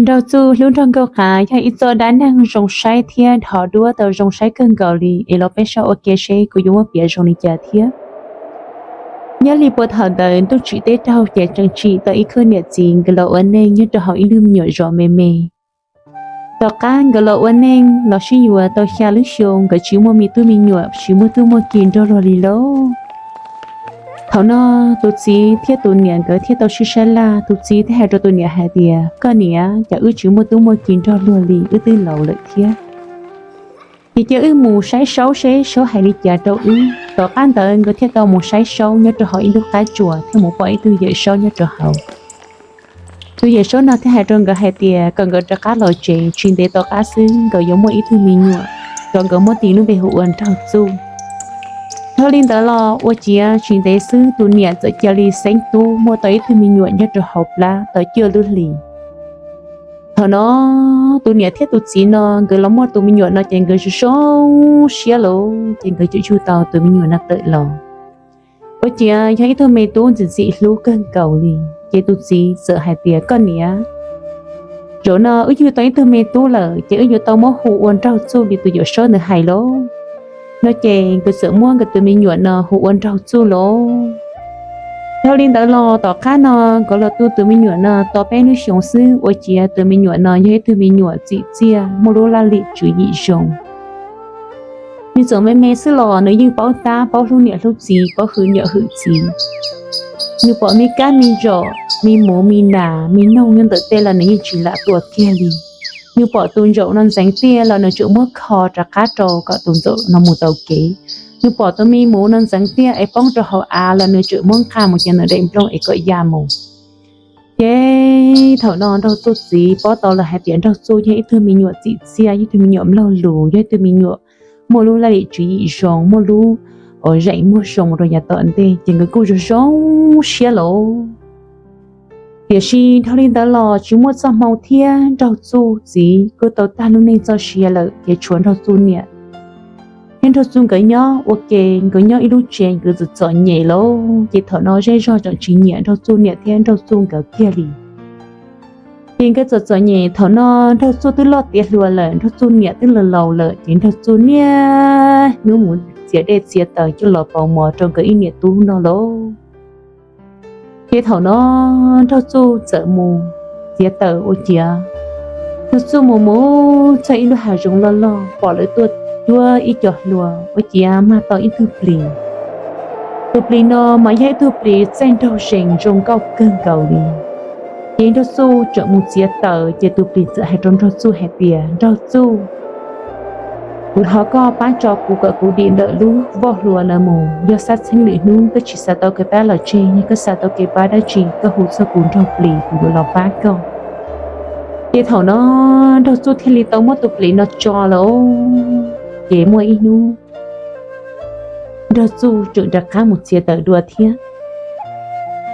Nraug Txuj hlub nraug Nkauj Qav yog ib txoj dab neeg zoo saib thiab dhos duab tau zoo saib kawg nkaus li, es los peb saib ua ke seb kuv yuav muab piav zoo li cas thiab. Nyob li puag thaum ntawd ntuj tsim teb raug ces tseem tsim tau ib khub niam txiv nkawd los ua neej nyob rau hauv ib lub me nyuam zos me me. Tom qab nkawd los ua neej los sib yuav tau xya lub xyoo nkawd tsis muaj me tub me nyuam, tsis muaj tub muaj ki nrog luag li lauj. Thaum no tus txiv thiab tus niam nkawd thiaj tau sib sab laj, tus txiv thiaj hais rau tus niam hais tias, koj niam, cas wb tsis muaj tub muaj ki nrog luag li, wb twb laus lawm thiab. Ces cia wb mus saib saub seb saub hais li cas rau wb. Tom qab ntawd nkawd thiaj tau mus saib saub nyob rau hauv ib lub qab tsuas thiab mus pom ib tug yawm saub nyob rau hauv. Tus yawm saub no thiaj hais rau nkawd hais tias kom nkawd rov qab los tsev, tsis ntev tom qab xwb nkawd yuav muaj ib tug me nyuam, kom nkawd muab tis lub npe hu ua Nraug Txuj. Dhau li ntawd los ua ciav tsis ntev xwb tus niam txawm cia li xeeb tub muaj tau ib tug me nyuam nyob rau hauv plab tau cuaj lub hlis. Thaum no tus niam thiab tus txiv no nkawd los muaj tus me nyuam no ces nkawd zoo zoo siab lawm, ces nkawd cim tsum tau tus me nyuam no tawm los. Ua ciav yog ib tug me tub ntxim ntxim hlub kawg nkaus li. Ces tus txiv txawm hais tias, koj niam, zaum no wb yug tau ib tug me tub lawm ces wb yuav tau muab hu ua Nraug Txuj li tus yawm saub ntawd hais lauj. No ces nkawd txawm muab nkawd tus me nyuam no hu ua Nraug Txuj lauj. Dhau li ntawd los tom qab no nkawd los tu tus me nyuam no tau peb lub xyoos xwb ua ciav tus me nyuam no yog ib tug me nyuam txim txiaj muaj lub laj lim tswv yim zoo. Nws txawm me me xwb los nws yeej paub tab paub hlub niam hlub txiv, paub hwm niam hwm txiv. Nws pom me kab me ntsaum, me muv me nas me noog nyob ntawm tej los nws yeej tsis lam tua kiag li. Nws pom tus ntsaum no ntxeev tiaj los nws tseem muab kho rov qab rau kom tus ntsaum no mus taus kev. Nws pom tus me muv no ntxeev tiaj es poob rau hauv av los nws tseem muab nqa mus cia nws daim nplooj es kom ya mus. Ces thaum no Nraug Txuj txiv paub tau lawm hais tias Nraug Txuj yog ib tug me nyuam txim txiaj, yog ib tug me nyuam mloog lus, yog ib tug me nyuam muaj lub laj lim tswv yim zoo, muaj lub zeem muag zoo rau yav tom ntej, ces nkawd kuj zoo zoo siab lauj. Tiam sis dhau li ntawd los tsis muaj txoj hmoo thiab Nraug Txuj txiv kuj tau tag lub neej txoj sia lawm, ces tshuav Nraug Txuj niam thiab Nraug Txuj nkawd nyob ua ke, nkawd nyob ib lub tsev nkawd txom txom nyem lauj. Ces thaum no zej zog tseem tsis nyiam Nraug Txuj niam thiab Nraug Txuj nkawd kiag li. Ces nkawd txom txom nyem, thaum no Nraug Txuj twb loj tiav hluas lawm, Nraug Txuj niam twb laus laus lawm, ces Nraug Txuj niaj hnub mus txiav dej txiav taws coj los pauv mov rau nkawd ib niam tub noj lauj. Ces thaum no Nraug Txuj txawm mus txiav taws ua ciav, Nraug Txuj mus mus txog ib lub hav zoov loj loj pom lawv tuaj cuab ib co hlua ua ciav mag tau ib tug plis. Tus plis no mas yog ib tug plis txaij nraug zees zoo nkauj kawg nkaus li. Ces Nraug Txuj tseem mus txiav taws ces tus plis txawm hais rau Nraug Txuj hais tias, Nraug Txuj, kuv thov koj pab tso kuv kom kuv dim ntawm lub voj hlua no mus, yog xab txheeb lwm hnub koj tsis xav tau kev pab los tseg, yog koj xav tau kev pab dab tsi koj hu txog kuv nraug plis kuv yuav los pab koj. Ces thaum no Nraug Txuj thiaj li tau muab tus plis no tso lawm. Ces muaj ib hnub Nraug Txuj tseem rov qab mus txiav taws dua thiab.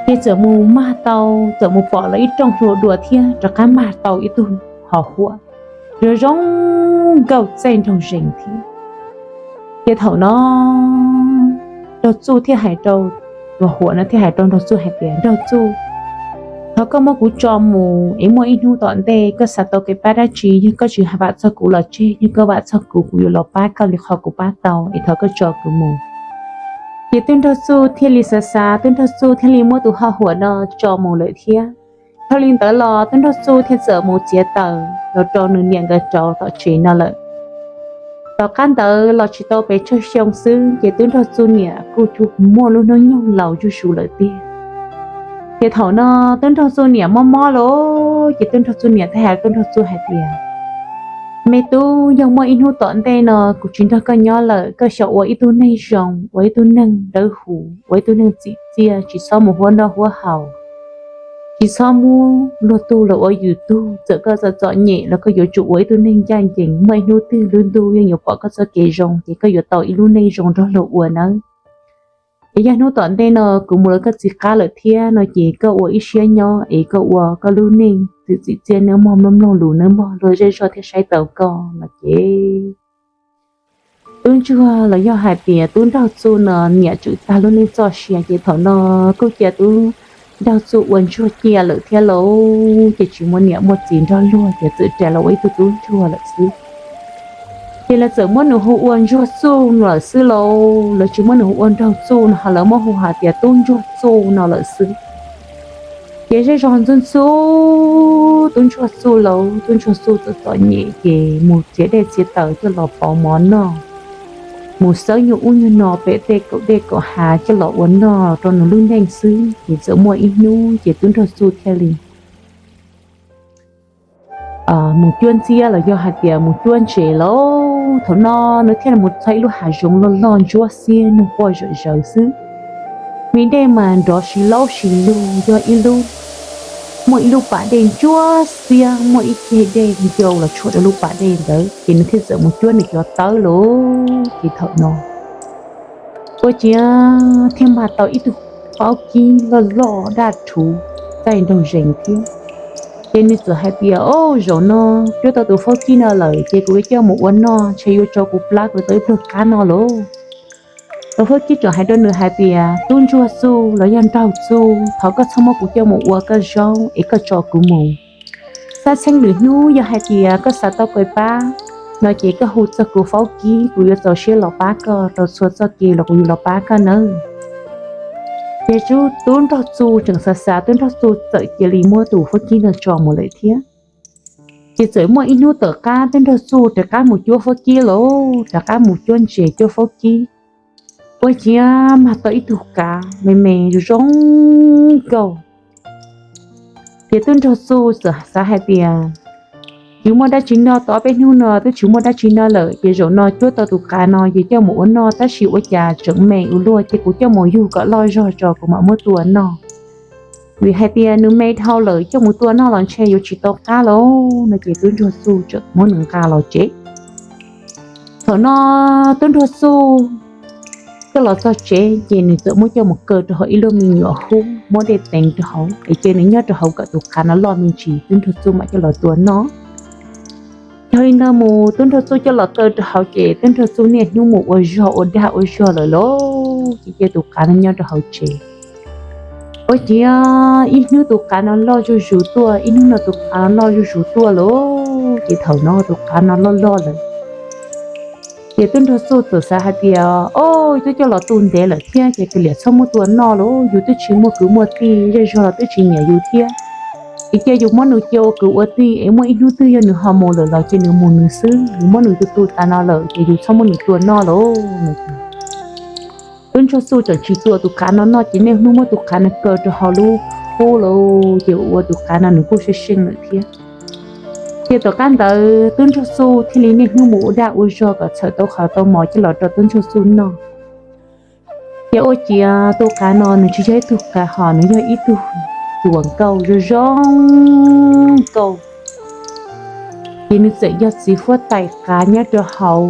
Ces txawm mus mag tau, txawm mus pom lawv ib rooj hlua dua thiab rov qab mag tau ib tug ho huam zoo zoo nkauj txaij nraug zees thiab. Ces thaum no Nraug Txuj thiaj hais rau, tus huam no thiaj hais rau Nraug Txuj hais tias, Nraug Txuj, thov koj muab kuv tso mus es muaj ib hnub tom ntej koj xav tau kev pab dab tsi, yog koj tsis vam txog kuv los tseg, yog koj vam txog kuv, kuv yuav los pab koj li qhov kuv pab tau, es thov koj tso kuv mus. Ces tub Nraug Txuj thiaj li xav xav, tub Nraug Txuj thiaj li muab tus ho huam no tso mus lawm thiab. Dhau li ntawd los tub Nraug Txuj thiaj txawm mus txiav taws los rau nws niam nkawd rauv tom tsev no lawm. Tom qab ntawd los tsis tau pes tsawg xyoo xwb ces tub Nraug Txuj niam kuj muaj lub hnub nyoog laus zuj zus lawm tiag. Ces thaum no tub Nraug Txuj niam mob mob lawm ces tub Nraug Txuj niam thiaj hais tub Nraug Txuj hais tias, me tub, yog muaj ib hnub tom ntej no kuv tsis nrog koj nyob lawm, koj xyaum ua ib tug neeg zoo, ua ib tug neeg dawb huv, ua ib tug neeg txim txiaj, tsis txhob mus huab noj huab haus, tsis txhob muab luag tug los ua yus tug. Txawm koj txom txom nyem los koj yuav tsum ua ib tug neeg ncaj ncees, muaj ib hnub twg lub ntuj yeej yuav pom koj txoj kev zoo ces koj yuav tau ib lub neej zoo nrog luag ua nawb. Es yog hnub tom ntej no kuv mus lawv koj txiv qab lawm thiab no ces koj ua ib siab nyob es koj ua koj lub neej txim txiaj nawb mog, mloog mloog lus nawb mog, luag zej zog thiaj saib taus koj no ces tub ntsuag los yog hais tias tub Nraug Txuj no niam tsum tag lub neej txoj sia ces thaum no kuj cia tub nraug txuj ua ntsuag cia lawm thiab lauj, ces tsis muaj niam muaj txiv nrog luag ces txawm rais los ua ib tug tub ntsuag lawm xwb. Ces lawv txawm muab nws hu ua ntsuag txuj lawm xwb lauj, lawv tsis muab nws hu ua nraug txuj no, lawv muab hu hais tias tub ntsuag txuj no lawm xwb. Ces zej zog ntxub ntxub tub ntsuag txuj lauj, tub ntsuag txuj txom txom nyem ces mus txiav dej txiav taws coj los pauv mov noj, mus xawb nyuag ub nyuag no pem tej kaum dej kaum hav coj los ua noj rau nws lub neej xwb. Ces txawm muaj ib hnub ces tub ntsuag txuj thiaj li mus cuab ntxiab los yog hais tias mus cuab ntses lauj. Thaum no nws thiaj li mus txog ib lub hav zoov loj loj ntsuab xiab nug quaj zom zaws xwb. Me dej mas nrov si laub si lug, yog ib lub, muaj ib lub pas dej ntsuab xiab, muaj ib ceg dej ncau los tshuam rau lub pas dej ntawd, ces nws thiaj txawm mus cuab nws cov tawb lauj. Ces thaum no ua ciav thiaj mag tau ib tug faub kib loj loj daj rhuv txaij nraug zees thiab. Ces nws txawm hais tias, Au, zaum no cuab tau tus faub kib no lawm ces kuv yuav coj mus ua noj, ntshe yuav tso kuv plab kuv tau ib pluag qab noj lauj. Tus faub kib tseem hais rau nws hais tias, Tub ntsuag txuj los yog nraug txuj, thov koj txhob muab kuv coj mus ua koj zaub es koj tso kuv mus. Xab txheeb lwm hnub yog hais tias koj xav tau kuv pab no ces koj hu txog kuv faub kib, kuv yuav txaus siab los pab koj rau txhua txoj kev los kuv yuav los pab koj nawb. Ces tub nraug txuj tseem xav xav, tub nraug txuj txawm cia li muab tus faub kib no tso mus lawm thiab. Ces txawm muaj ib hnub tom qab tub nraug txuj rov qab mus cuab faub kib lauj, rov qab mus cuab ntses cuab faub kib, ua ciav mag tau ib tug kav me me zoo zoo nkauj. Ces tub nraug txuj txawm xav hais tias, Tsis muaj dab tsi noj, tau ob peb hnub no twb tsis muaj dab tsi noj lawm, ces zaum no cuab tau tus kav no ces coj mus ua noj, tab sis ua cas tseem me ua luaj, ces kuv coj mus yug kom loj zog tso kuv mam muab tua noj. Vim hais tias nws me dhau lawm, coj mus tua noj los ntshe yuav tsis tau qab lauj no. Ces tub ntsuag txuj tseem muab nws nqa los tsev. Thaum no tub ntsuag txuj coj los txog tsev ces nws txawm muab coj mus kaw rau hauv ib lub me nyuam hub, muab dej teev rau hauv es cia nws nyob rau hauv kom tus kav no loj me ntsis tub ntsuag txuj mam coj los tua noj. Yog li ntawd mus tub ntsuag txuj coj los kaw rau hauv ces tub ntsuag txuj niaj hnub mus ua zog ua dag ua zog lawm lauj, ces cia tus kav no nyob rau hauv tsev. Ua ciav ib hnub tus kav no loj zuj zus tuaj, ib hnub no tus kav no loj zuj zus tuaj lauj, ces thaum no tus kav no loj loj lawm. Ces tub ntsuag txuj txawm xav hais tias, Au, twb coj los tu ntev lawm thiab ces kav liam txhob muab tua noj lauj, yus twb tsis muaj kwv muaj tij, zej zog los twb tsis nyiam yus thiab. Es cia yus muab nws cia ua kwv ua tij es muaj ib hnub twg yog nws ho mus lawm los cia nws mus nws xwb, yus muab nws tu tu tas no lawm ces yus txhob muab nws tua noj lauj. Tub ntsuag txuj tseem tsis tua tus kav no noj ces niaj hnub muab tus kav no kaw rau hauv lub hub lauj, ces ua tus kav no nws kuj seej seej lawm thiab. Ces tom qab ntawd tub ntsuag txuj thiaj li niaj hnub mus ua dag ua zog kom txhawm tau qhov tau mov coj los rau tub ntsuag txuj noj. Ces ua ciav tus kav no nws tsis yog ib tug kav hos, nws yog ib tug cuam nkauj zoo zoo nkauj. Ces nws txawm yog txiv huab tais kav nyob rau hauv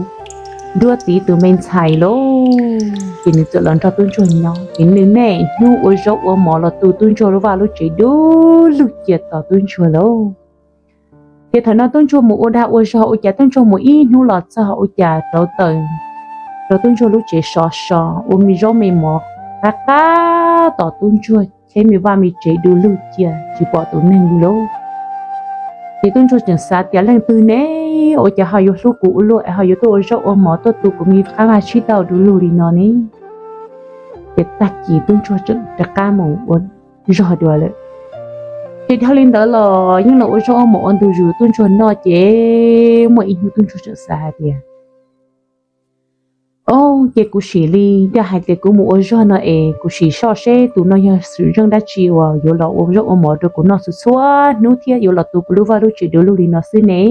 nruab tiv tus me ntxhais lauj. Ces nws txawm los nrog tub ntsuag nyob, ces nws niaj hnub ua zaub ua mov los tu tub ntsuag lub vaj lub tsev du lug cia tos tub ntsuag lauj. Ces thaum no tub ntsuag mus ua dag ua zog ua cas tub ntsuag mus ib hnub los txog ua cas rauv taws rau tub ntsuag lub tsev sov so, ua me zaub me mov qab qab tos tub ntsuag cheb me vaj me tsev du lug cia tsis pom tus neeg li lauj. Ces tub ntsuag tseem xav tias, Leej twg ne ua cas ho yuav hlub kuv ua luaj es ho yuav tuaj ua zaub ua mov tuaj tu kuv me qab vaj tshib taug du lug li no ne? Ces tag kis tub ntsuag tseem rov qab mus ua zog dua lawm. Ces dhau li ntawd los yeej los ua zaub ua mov ua ntu zus tub ntsuag noj. Ces muaj ib hnub tub ntsuag tseem xav hais tias, Au, ces kuv sim li dag hais tias kuv mus ua zog no es kuv sim soj seb tus no yog xwm txheej dab tsi uas yuav los ua zaub ua mov rau kuv noj txhua txhua hnub thiab yuav los tu kuv lub vaj lub tsev du lug li no xwb ne.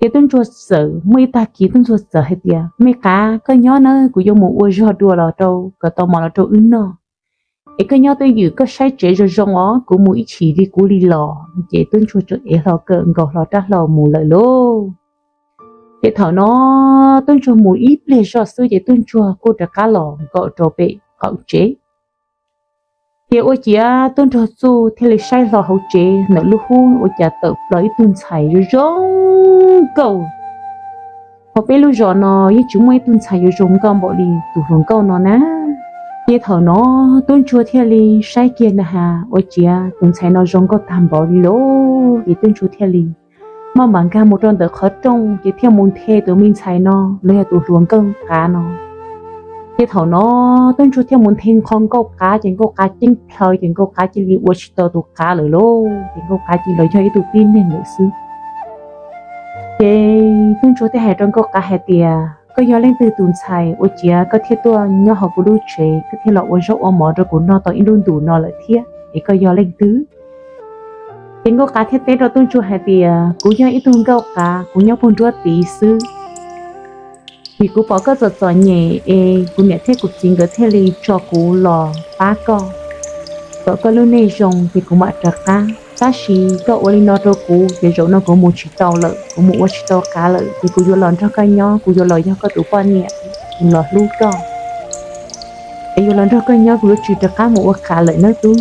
Ces tub ntsuag txawm muaj ib tag kis tub ntsuag txawm hais tias, Me qav, koj nyob nawb, kuv yuav mus ua zog dua los rau kom tau mov los rau wb noj. Es koj nyob twj ywm koj saib tsev zoo zoo os, kuv mus ib chim li kuv li los. Ces tub ntsuag tseem ev hlo kawm nkaus hlo rab hlau mus lawm lauj. Ces thaum no tub ntsuag mus ib pliag zoj xwb ces tub ntsuag kuj rov qab los nkaum rau pem qaum tsev. Ces ua ciav tub ntsuag txuj thiaj li saib hlo hauv tsev ntawm lub hub ua cas tawm plaws ib tug ntxhais zoo zoo nkauj. Hauv peb lub zos no yeej tsis muaj ib tug ntxhais yuav zoo nkauj npaum li tus hluas nkauj no na. Ces thaum no tub ntsuag thiaj li saib kiag na has ua ciav tus ntxhais no zoo nkauj tag npaum li lauj. Ces tub ntsuag thiaj li maj mam nkag mus rau ntawm qhov rooj ces thiaj mus nthe tus me ntxhais no los yog tus hluas nkauj qav no. Ces thaum no tub ntsuag thiaj mus nthe qhov nkauj qav ces nkauj qav ceeb plhaw ces nkauj qav cia li ua tsis tau tus qav lawm lauj. Ces nkauj qav cia li los yog ib tug tib neeg lawm xwb. Ces tub ntsuag thiaj hais rau nkauj qav hais tias, koj yog leej twg tus ntxhais ua ciav koj thiaj tuaj nyob hauv kuv lub tsev, koj thiaj los ua zaub ua mov rau kuv noj tau ib lub ntus no lawm thiab, es koj yog leej twg? Ces nkauj qav thiaj teb rau tub ntsuag hais tias, kuv yog ib tug nkauj qav, kuv nyob puag nruab tiv xwb. Vim kuv pom koj txom txom nyem es kuv niam thiab kuv txiv nkawd thiaj li tso kuv los pab koj, kom koj lub neej zoo ces kuv mam rov qab. Tab sis koj ua li no rau kuv ces zaum no kuv mus tsis tau lawm, kuv mus ua tsis tau qav lawm ces kuv yuav los nrog koj nyob, kuv yuav los yog koj tus poj niam, kuv los hlub koj, es yuav los nrog koj nyob, kuv yuav tsis rov qab mus ua qav lawm nawb tub.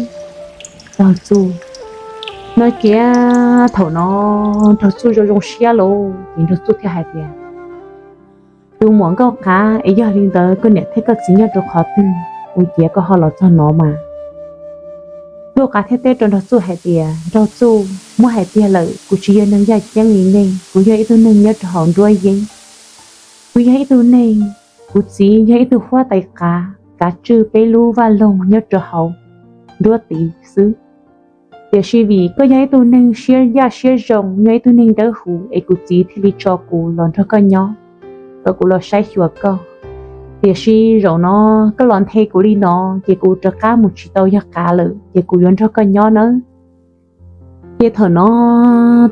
Nraug Txuj no ces thaum no Nraug Txuj zoo zoo siab lauj, ces Nraug Txuj thiaj hais tias, tus muam nkauj qav, es yog li ntawd koj niam thiab koj txiv nyob rau qhov twg ua ciav koj ho los txog no mas? Nkauj qav thiaj teb rau Nraug Txuj hais tias, Nraug Txuj, muab hais tiag lawm kuv tsis yog neeg yaj ceeb li nej, kuv yog ib tug neeg nyob rau hauv nruab yeeb. Kuv yog ib tug neeg, kuv txiv yog ib tug huab tais qav, kav tswj peb lub vaj loog nyob rau hauv nruab tiv xwb. Tiam sis vim koj yog ib tug neeg siab yaj siab zoo, yog ib tug neeg dawb huv es kuv txiv thiaj li tso kuv los nrog koj nyob, kom kuv los saib xyuas koj. Tiam sis zaum no koj los nthe kuv li no ces kuv rov qab mus tsis tau yog qav lawm ces kuv yuav nrog koj nyob nawb. Ces thaum no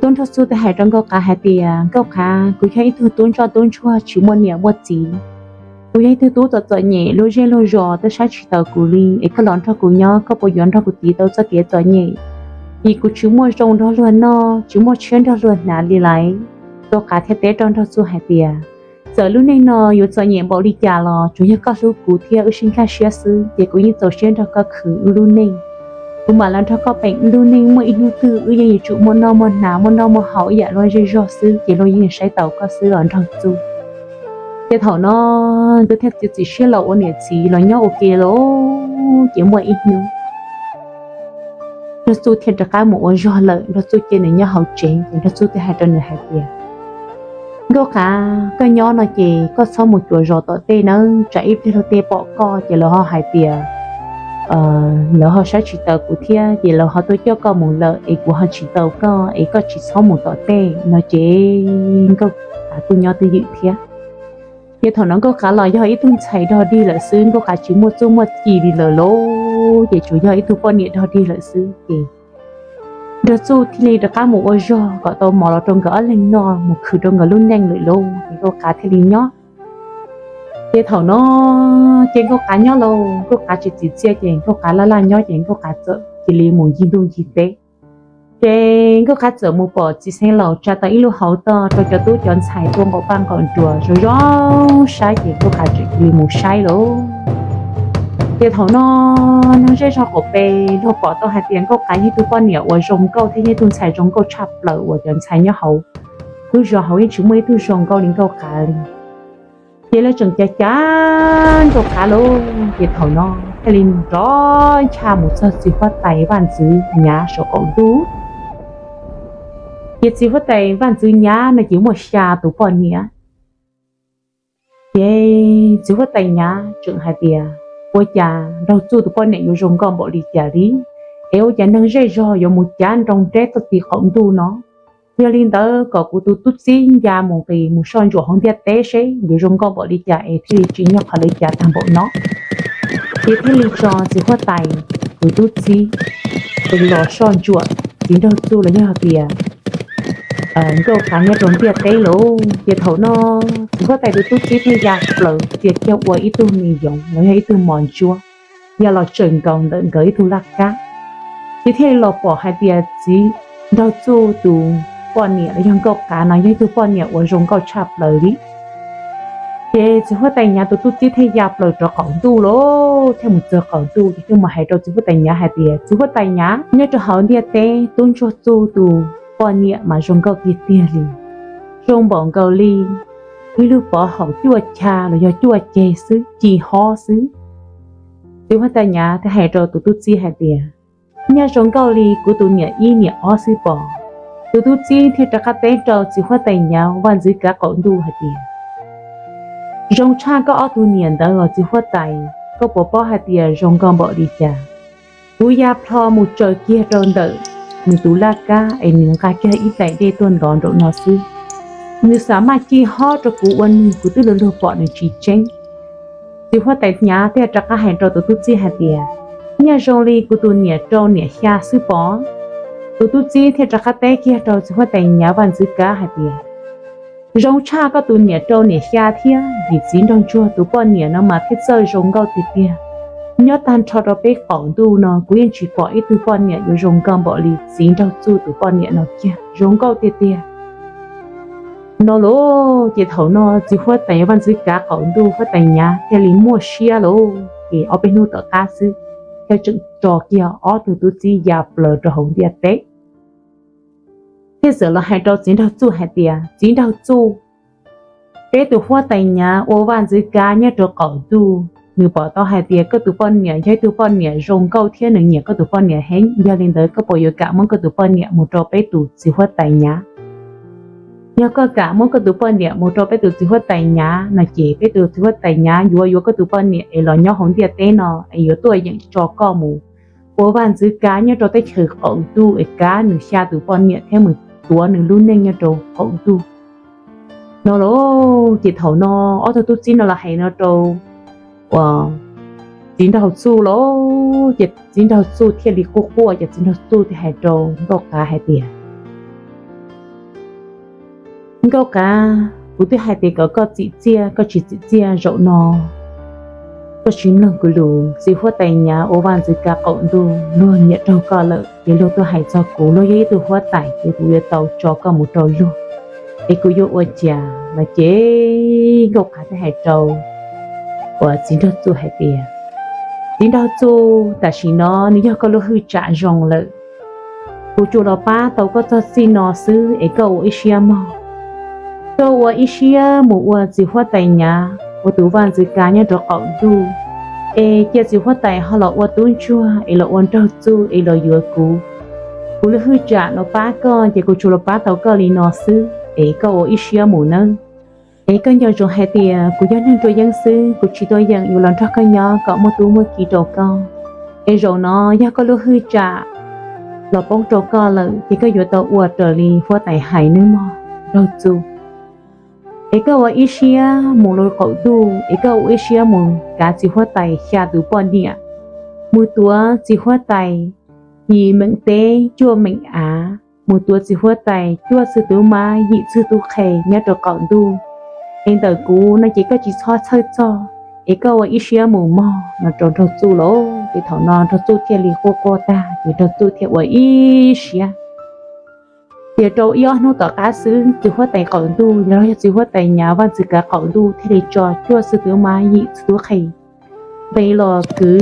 tub Nraug Txuj thiaj hais rau nkauj qav hais tias, nkauj qav, kuv yog ib tug tub ntsoj tub ntsuag tsis muaj niam muaj txiv. Kuv yog ib tug tub txom txom nyem, luag zej luag zos twb saib tsis taus kuv li, es koj los nrog kuv nyob koj puas yuav nrog kuv tiv tau txoj kev txom nyem? Vim kuv tsis muaj zoo nrog luag noj, tsis muaj tshiab nrog luag hnav li lawm. Nkauj qav thiaj teb rau Nraug Txuj hais tias, txawm lub neej no yuav txom nyem npaum li cas los tsuas yog koj hlub kuv thiab wb sib nkag siab xwb ces kuv yeej txaus siab nrog koj khwv wb lub neej. Kuv mam los nrog koj peem wb lub neej, muaj ib hnub twg wb yeej yuav tsum muaj noj muaj hnav, muaj noj muaj haus ib yam luag zej zog xwb ces luag yeej saib taus koj xwb os Nraug Txuj. Ces thaum no nkawd thiaj txiav txim siab los ua niam txiv los nyob ua ke lawm. Ces muaj ib hnub Nraug Txuj thiaj rov qab mus ua zog lawm, Nraug Txuj cia nws nyob hauv tsev ces Nraug Txuj thiaj hais rau nws hais tias, nkauj qav, koj nyob no ces koj txhob mus cuam zos tom tej nawb, tsam ib pliag luag tej pom koj ces lawv ho hais tias lawv ho saib tsis taus kuv thiab ces lawv ho tuaj coj koj mus lawm es kuv ho tsis tau koj es koj tsis txhob mus tom tej no ces nkauj qav kuj nyob twj ywm thiab. Ces thaum no nkauj qav los yog ib tug ntxhais dog dig lawm xwb, nkauj qav tsis muaj txuj muaj ci li lawm lauj, ces tsuas yog ib tug poj niam dog dig lawm xwb ces Nraug Txuj thiaj li rov qab mus ua zog kom tau mov los rau nkawd ob leeg noj, mus khwv rau nkawd lub neej lawm lauj, ces nkauj qav thiaj li nyob. Ces thaum no ces nkauj qav nyob lauj, nkauj qav tsis txim txiaj ces nkauj qav laj laj nyob ces nkauj qav txawm cia li mus ncig ntuj ncig teb. Ces nkauj qav txawm mus pom txiv xeev laus tsa tau ib lub hauv toj rau cov tub cov ntxhais tuaj nqaum paj nqaum nruas zoo zoo saib ces nkauj qav txawm cia li mus saib lauj. Ces thaum no neeg zej zog qaum pes luag pom tau hais tias nkauj qav yog ib tug poj niam uas zoo nkauj thiab yog ib tug ntxhais zoo nkauj tshaj plaws uas cov ntxhais nyob hauv lub zos hauv yeej tsis muaj ib tug zoo nkauj li nkauj qav li. Ces lawv tseem cav cav nkauj qav lauj, ces thaum no thiaj li rov ncha mus txog txiv huab tais vaj ntxwv nyav saum qaum ntuj. Ces txiv huab tais vaj ntxwv nyav no ces muaj xya tus poj niam. Ces txiv huab tais nyav tseem hais tias, ua cas Nraug Txuj tus poj niam yuav zoo nkauj npaum li cas li, es ua cas neeg zej zog yuav mus cav nroo deb txog txiv qaum ntuj no? Yog li ntawd kom kuv tus tub txib nca mus nqis mus soj ntsuam hauv ntiaj teb seb yuav zoo nkauj npaum li cas es thiaj li tsis nyob qhov lawv cav tag npaum no. Ces thiaj li tso txiv huab tais tus tub txib los soj ntsuam txiv Nraug Txuj los yog hais tias nkauj qav nyob rau ntiaj teb lauj. Ces thaum no txiv huab tais tus tub txib thiaj ya plaws txia kiag ua ib tug me yoov los yog ib tug mos ntsuab ya los tsaws nkaus ntawm nkawd ib tug laj kab. Ces thiaj li los pom hais tias txiv Nraug Txuj tus poj niam los yog nkauj qav no yog ib tug poj niam uas zoo nkauj tshaj plaws li. Ces txiv huab tais nyav tus tub txib thiaj ya plaws rov qaum ntuj lauj, thiaj mus txog qaum ntuj ces thiaj mus hais rau txiv huab tais nyav hais tias, txiv huab tais nyav, nyob rau hauv ntiaj teb tub ntsuag Txuj tus poj niam mas zoo nkauj tiag tiag li, zoo npaum nkaus li ib lub pov haum cuaj cha los yog cuaj ceg xwb, ci hob xwb. Txiv huab tais Nyav thiaj hais rau tus tub txib hais tias, Nyaj zoo nkauj li kuv tus niam ib niam ob xwb pom. Tus tub txib thiaj rov qab teb rau txiv huab tais Nyav vaj ntxwv kav qaum ntuj hais tias, Zoo tshaj koj ob tug niam ntawd los txiv huab tais, koj puas paub hais tias zoo nkauj npaum li cas? Kuv ya plho mus tsaws kiag rau ntawm nws tus laj kab es nws nqa kiag ib daim dej tuaj ntov nraum no xwb, nws xam maj ci hob rau kuv ua nws, kuv twb luag luag pom nws tsis tseeb. Txiv huab tais Nyav thiaj rov qab hais rau tus tub txib hais tias, Nyaj zoo li kuv tus niam rau niam xya xwb pom. Tus tub txib thiaj rov qab teb kiag rau txiv huab tais Nyav vaj ntxwv kav hais tias, Zoo tshaj koj tus niam rau niam xya thiab, vim txiv nraug ntsuag tus poj niam no mas thiaj txawj zoo nkauj tiag tiag. Nyob tag nrho rau peb qaum ntuj no kuv yeej tsis pom ib tug poj niam yuav zoo nkauj npaum li txiv nraug txuj tus poj niam no kiag, zoo nkauj tiag tiag. No lauj, ces thaum no txiv huab tais vaj ntxwv kav qaum ntuj huab tais Nyav thiaj li muaj siab lauj, ces ob peb hnub tom qab xwb, thiaj tseem tso kiag ob tug tub txib ya plaws rau hauv ntiaj teb. Thiaj txawm los hais rau txiv nraug txuj hais tias, Txiv nraug txuj, peb tus huab tais Nyav ua vaj ntxwv kav nyob rau qaum ntuj, nws pom tau hais tias koj tus poj niam yog ib tug poj niam zoo nkauj thiab nws nyiam koj tus poj niam heev. Yog li ntawd koj puas yuav kam muab koj tus poj niam mus rau peb tus txiv huab tais Nyav? Yog koj kam muab koj tus poj niam mus rau peb tus txiv huab tais Nyav no ces peb tus txiv huab tais Nyav yuav yuav koj tus poj niam es los nyob hauv ntiaj teb no es yuav tuaj yeem tso koj mus ua vaj ntxwv kav nyob rau teb chaws qaum ntuj es kav nws xya tus poj niam thiab mus tuav nws lub neej nyob rau qaum ntuj. No lauj, ces thaum no ob tug tub txib no los hais no rau uas txiv nraug txuj lauj, ces txiv nraug txuj thiaj li quaj quaj, ces txiv nraug txuj thiaj hais rau nkauj qav hais tias, Nkauj qav, kuv twb hais tias kom koj txim txiaj, koj tsis txim txiaj, zaum no koj tsis mloog kuv lus. Txiv huab tais Nyav ua vaj ntxwv kav qaum ntuj, luag nyiam raug koj lawm ces luag tuaj hais txog kuv, luag yog ib tug huab tais ces kuv yuav tau tso koj mus rau luag, es kuv yuav ua cas? No ces nkauj qav thiaj hais rau uas txiv nraug txuj hais tias, Txiv nraug txuj, tam sim no nws yog koj lub hwj tsam zoo lawm. Kuv tsuas los pab tau koj txog txij no xwb es koj ua ib siab mog. Koj ua ib siab mus ua txiv huab tais Nyav ua tus vaj ntxwv kav nyob rau qaum ntuj, es cia txiv huab tais ho los ua tub ntsuag es los ua nraug txuj es los yuav kuv. Kuv lub hwj tsam los pab koj ces kuv tsuas los pab tau koj li no xwb es koj ua ib siab mus nawb. Es koj nco ntsoov hais tias kuv yog neeg tuaj yeeb xwb, kuv tsis tuaj yeem yuav los nrog koj nyob kom muaj tub muaj ki rau koj. Es zaum no yog koj lub hwj tsam los poob rau koj lawm ces koj yuav tau ua raws li huab tais hais nawb mog nraug txuj. Es koj ua ib siab mus rau qaum ntuj, es koj ua ib siab mus kav txiv huab tais xya tus poj niam, mus tuav txiv huab tais yim meem teb cuaj meem av, mus tuav txiv huab tais cuaj txwg tub mab yim txwg tub qhe nyob rau qaum ntuj, es ntawm kuv no ces koj tsis txhob txhawj txog, es koj ua ib siab mus mog, no rau nraug txuj lauj. Ces thaum no nraug txuj thiaj li quaj quaj tag ces nraug txuj thiaj ua ib siab. Ces rau ib ob hnub tom qab xwb, txiv huab tais qaum ntuj los yog txiv huab tais Nyav vaj ntxwv kav qaum ntuj thiaj li tso cuaj txwg tub mab yim txwg tub qhe nqis los kwv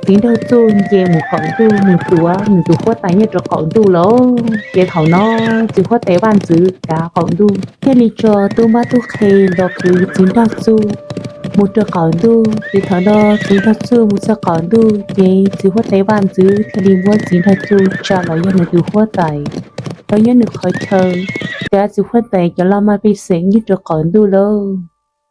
txiv nraug txuj nce mus qaum ntuj mus tuav nws tus huab tais nyob rau qaum ntuj lauj. Ces thaum no txiv huab tais vaj ntxwv kav qaum ntuj thiaj li tso tub mab tub qhe los kwv txiv nraug txuj mus rau qaum ntuj. Ces thaum no txiv nraug txuj mus txog qaum ntuj ces txiv huab tais vaj ntxwv thiaj li muab txiv nraug txuj tsa los yog nws tus huab tais, los nyob nws qhov chaw, kav txiv huab tais cov laj maj pej xeem nyob rau qaum ntuj lauj.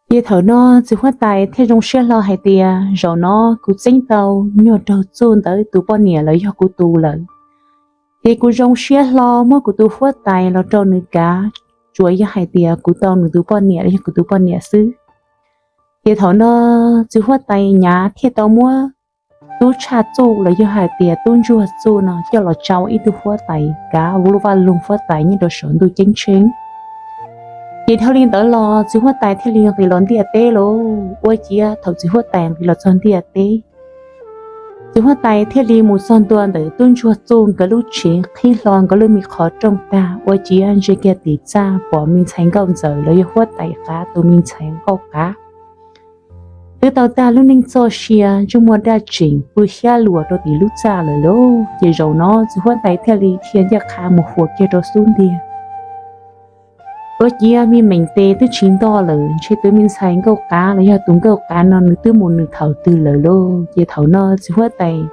Ces thaum no txiv huab tais thiaj zoo siab hlo hais tias, zaum no kuv txeeb tau nyuag nraug txuj ntawd tus poj niam los yog kuv tus lawm. Ces kuv zoo siab hlo muab kuv tus huab tais los rau nws kav, tsuas yog hais tias kuv tau nws tus poj niam los yog kuv tus poj niam xwb. Ces thaum no txiv huab tais Nyav thiaj tau muab tub tshaj txuj los yog hais tias tub ntsuag txuj no coj los tsa ua ib tug huab tais kav ua lub vaj loog huab tais nyob rau saum ntuj ceeb tsheej. Ces dhau li ntawd los txiv huab tais thiaj li nqis los ntiaj teb lauj. Ua ciav thaum txiv huab tais nqis los txog ntiaj teb, txiv huab tais thiaj li mus txog ntua ntawm tub ntsuag txuj nkawd lub tsev, qhib hlo nkawd lub me qhov rooj tag, ua ciav ntsia kiag tim txaj pom me ntxhais nkauj ntxawm los yog huab tais qav tus me ntxhais nkauj qav twb tau tag lub neej txoj sia ntsej muag daj tseem pw xyab luas rau tim lub txaj lawm lauj. Ces zaum no txiv huab tais thiaj li dhia ncaj qha mus huas kiag rau xub ntiag. Ua ciav me meem tes twb tsis ntoj lawm, ntshe tus me ntxhais nkauj qav los yog tus nkauj qav no nws twb mus nws thaum twg lawm lauj. Ces thaum no txiv huab tais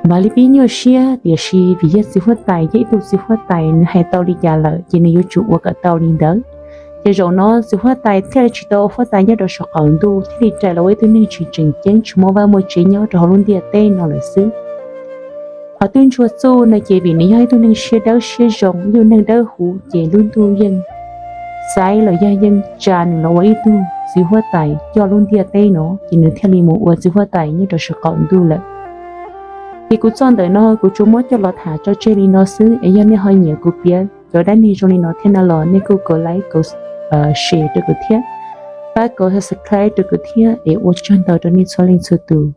mam li pib nyuaj siab, tiam sis vim yog txiv huab tais yog ib tug txiv huab tais, nws hais tau li cas lawm ces nws yuav tsum ua kom tau li ntawd. Ces zaum no txiv huab tais thiaj li tsis tau ua huab tais nyob rau saum qaum ntuj, thiaj li rais los ua ib tug neeg tsis tseem ceeb, tsis muaj vaj muaj tsev nyob rau hauv lub ntiaj teb no lawm xwb. Qhov twb ntsuag txuj no ces vim nws yog ib tug neeg siab dawb siab zoo, ib tug neeg dawb huv, ces lub ntuj yeej xaiv los yog yeej tsa nws los ua ib tug txiv huab tais coj lub ntiaj teb no, ces nws thiaj li mus ua txiv huab tais nyob rau saum qaum ntuj lawm. Ces kuv txoj ntawm no kuv tsuas muab coj los tham tso tseg li no xwb, es yog nej ho nyiam kuv piav cov dab neeg zoo li no thiab no los nej kuj kaum like, kaum share rau kuv thiab, pab kaum subscribe rau kuv thiab, es ua tsaug ntau rau nej txhua leej txhua tus.